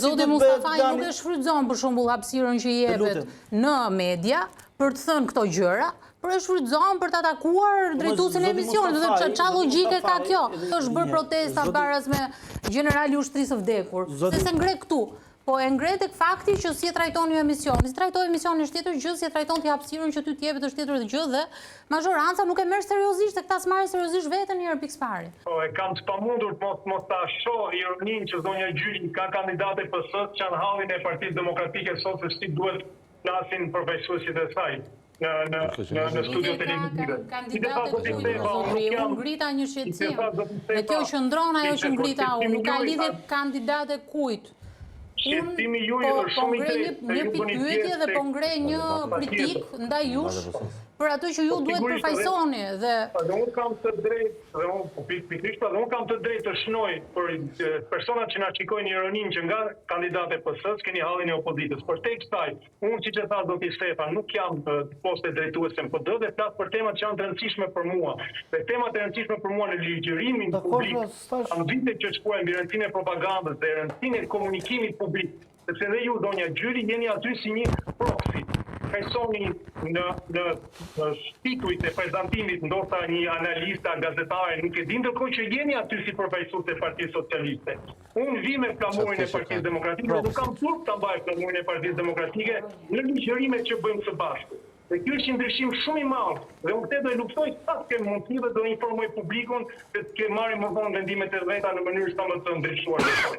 Zoti Mustafa nuk e shfrytëzon për shembull hapësirën që jepet në media për të thënë këto gjëra, por e shfrytëzon për të atakuar po, drejtuesin e emisionit, do të thotë ça logjike ka kjo? Është bërë protesta baras me gjenerali i ushtrisë së vdekur. Se s'e ngre këtu. Po e ngre tek fakti që si e trajton ju emisionin, si trajtoj emisionin është tjetër gjë, si e trajton ti hapësirën që ty të jepet është tjetër gjë dhe mazhoranca nuk e merr seriozisht, se këta s'marrin seriozisht veten një herë pikë së pari. Po e kam të pamundur të mos mos ta shoh ironinë që zonja Gjyli ka kandidate PS qan hallin e Partisë Demokratike sot se si duhet flasin përfaqësuesit e saj në në në në studio televizive. Kandidate kujt zotëri, unë ngrita një shqetësim. Dhe kjo qëndron ajo që ngrita unë, nuk ka lidhje kandidate kujt. Shqetësimi juaj po, është shumë po i drejtë. Po ngre një pikëpyetje dhe po ngre një kritikë ndaj jush për atë që ju po, duhet përfaqësoni dhe Dhe unë kam të drejtë, dhe unë po pikërisht pra, dhe unë kam të drejtë të shnoj për personat që na shikojnë ironinë që nga kandidate PS keni hallin e opozitës. Përtej kësaj, Unë, siç e tha zoti Sefa, nuk jam në poste drejtuese në PD dhe flas për temat që janë të rëndësishme për mua. Dhe temat e rëndësishme për mua në ligjërimin publik, kam vite që shkruaj mbi rëndësinë e propagandës dhe rëndësinë e komunikimit publik, sepse dhe ju zonja Gjyli jeni aty si një proxy. Përfaqësoni në në titujt e prezantimit ndoshta një analiste a gazetare, nuk e di, ndërkohë që jeni aty si përfaqësuese e Partisë Socialiste. Unë vij me flamurin e Partisë Demokratike dhe nuk kam turp ta mbaj flamurin e Partisë Demokratike në ligjërimet që bëjmë së bashku. Dhe ky është një ndryshim shumë i madh dhe unë këtë do e luftoj sa të kem mundësi dhe do informoj publikun që të marrim më vonë vendimet e veta në mënyrë sa më të ndryshuar besoj.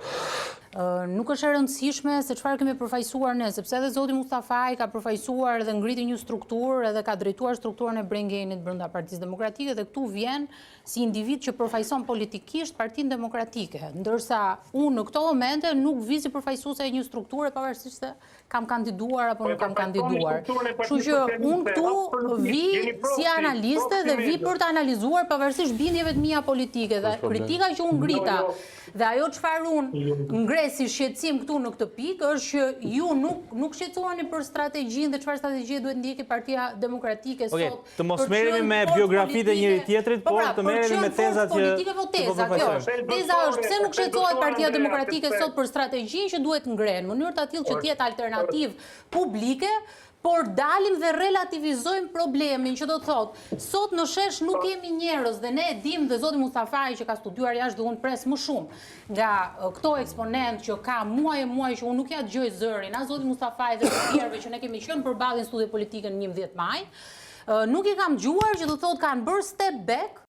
Nuk është e rëndësishme se çfarë kemi përfaqësuar ne, sepse edhe zoti Mustafaj ka përfaqësuar dhe ngriti një strukturë edhe ka drejtuar strukturën e Brain Gain-it brenda Partisë Demokratike dhe këtu vjen si individ që përfaqëson politikisht Partinë Demokratike, ndërsa unë në këto momente nuk vij si përfaqësuese e një strukture pavarësisht se kam kandiduar apo po nuk kam kandiduar. Kështu që unë këtu vij si analiste dhe vij për të analizuar pavarësisht bindjeve të mia politike dhe kritika që unë ngrita jo, jo. dhe ajo çfarë unë ngre si shqetësim këtu në këtë pikë është që ju nuk nuk shqetësoheni për strategjinë dhe çfarë strategjie duhet ndjekë Partia Demokratike sot Të mos merremi me biografitë e njëri-tjetrit, po por pra, të merremi me tezat që po teza, kjo është. Teza është pse nuk shqetësohet Partia Demokratike sot për strategjinë që duhet ngrenë, në mënyrë të atillë që të jetë alternativë publike, por dalim dhe relativizojmë problemin, që do të thotë, sot në shesh nuk kemi njerëz dhe ne e dimë dhe zoti Mustafaj që ka studiuar jashtë dhe unë pres më shumë nga këto eksponentë që ka muaj e muaj që unë nuk ia dëgjoj zërin, as zotit Mustafaj dhe të tjerëve që ne kemi qenë përballë në studio politike në 11 maj, nuk i kam dëgjuar që do të thotë kanë bërë step back.